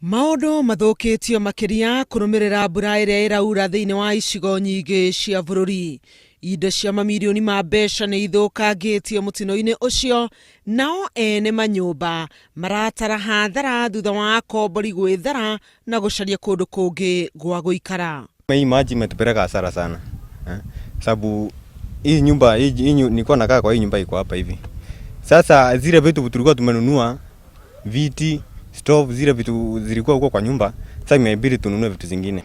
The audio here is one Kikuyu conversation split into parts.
Maũndũ mathũkĩtio makĩria kũrũmĩrĩra mbura ĩrĩa ĩraura thĩinĩ wa icigo nyingĩ cia bũrũri. Indo cia mamirioni ma mbeca nĩ ithũkangĩtio mũtino-inĩ ũcio, nao ene manyũmba maratara hathara thutha wa akombori gwĩthara na gũcaria kũndũ kũngĩ gwa gũikara. Hii maji imetupeleka hasara sana eh? Sababu hii nyumba hii nilikuwa nakaa kwa hii nyumba iko hapa hivi. Sasa zile vitu tulikuwa tumenunua viti, stove, zile vitu zilikuwa huko kwa nyumba, sasa imebidi tununue vitu zingine.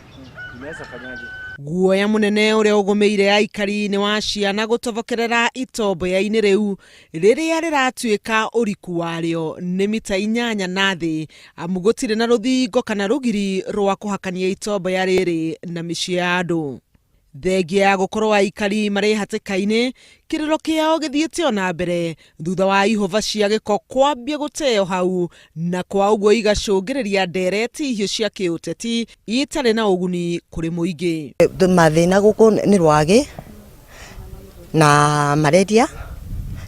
Guoya mũnene ũrĩa ũgũmĩire aikari nĩ wa ciana gũtobokerera itomboya-inĩ rĩu rĩrĩa rĩratuĩka ũriku warĩo nĩ mita 8 na thĩ, amu gũtirĩ na rũthingo kana rũgiri rwa kũhakania itomboya rĩrĩ na mĩciĩ ya andũ. Thengia ya gũkorwo aikari marĩ hatĩka-inĩ, kĩrĩro kĩao gĩthiĩte o na mbere thutha wa ihũba cia gĩko kwambia gũteo hau, na kwa ũguo igacũngĩrĩria ndereti hiũ cia kĩũteti itarĩ na ũguni kũrĩ mũingĩ. Mathĩna gũkũ nĩ rwagĩ na malaria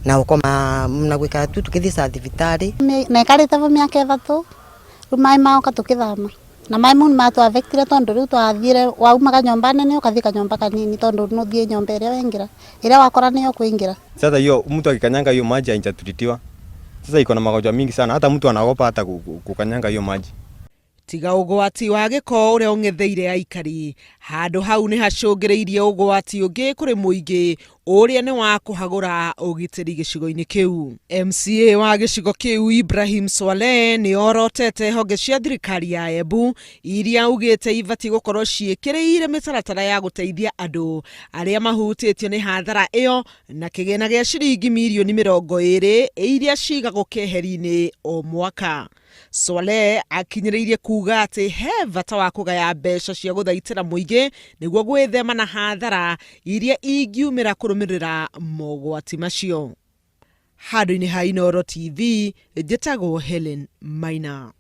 na ũkoma na gwĩkara tu tũkĩthiĩ thibitarĩ. Nekarĩte vo mĩaka 3 rĩu maĩ maoka tũkĩthama na maĩ mau nĩmatũ affectire tondu rĩu twathire waumaga nyũmba nene ũkathii kanyũmba kanini tondu nũthiĩ nyũmba ĩrĩa waingĩra ĩrĩa wakora nĩyo ũkũingĩra. Sasa hiyo mtu akikanyanga hiyo maji haijatreatiwa. Sasa iko na magonjwa mingi sana, hata mtu anaogopa hata kukanyanga hiyo maji. Tiga ũgwati wa gĩko ũrĩa ũng'etheire aikari, handũ hau nĩ hacũngĩrĩirie ũgwati ũngĩ kũrĩ mũingĩ ũrĩa nĩ wa kũhagũra ũgitĩri gĩcigo-inĩ kĩu. MCA wa gĩcigo kĩu Ibrahim Swaleh nĩ orotete honge cia thirikari ya Embu iria augĩte ibatiĩ gũkorwo ciĩkĩrĩire mĩtaratara ya gũteithia andũ arĩa mahutĩtio nĩ hathara ĩyo na kĩgĩna gĩa ciringi mirioni 20 iria cigagwo keheri-inĩ o mwaka. Swaleh akinyĩrĩirie kuga atĩ he bata wa kũgaya mbeca cia gũthaitĩra mũingĩ nĩguo gwĩthema na hathara iria ingiumĩra kũrũmĩrĩra mogwati macio. Handũ-inĩ ha Inooro TV, njĩtagwo Helen Maina.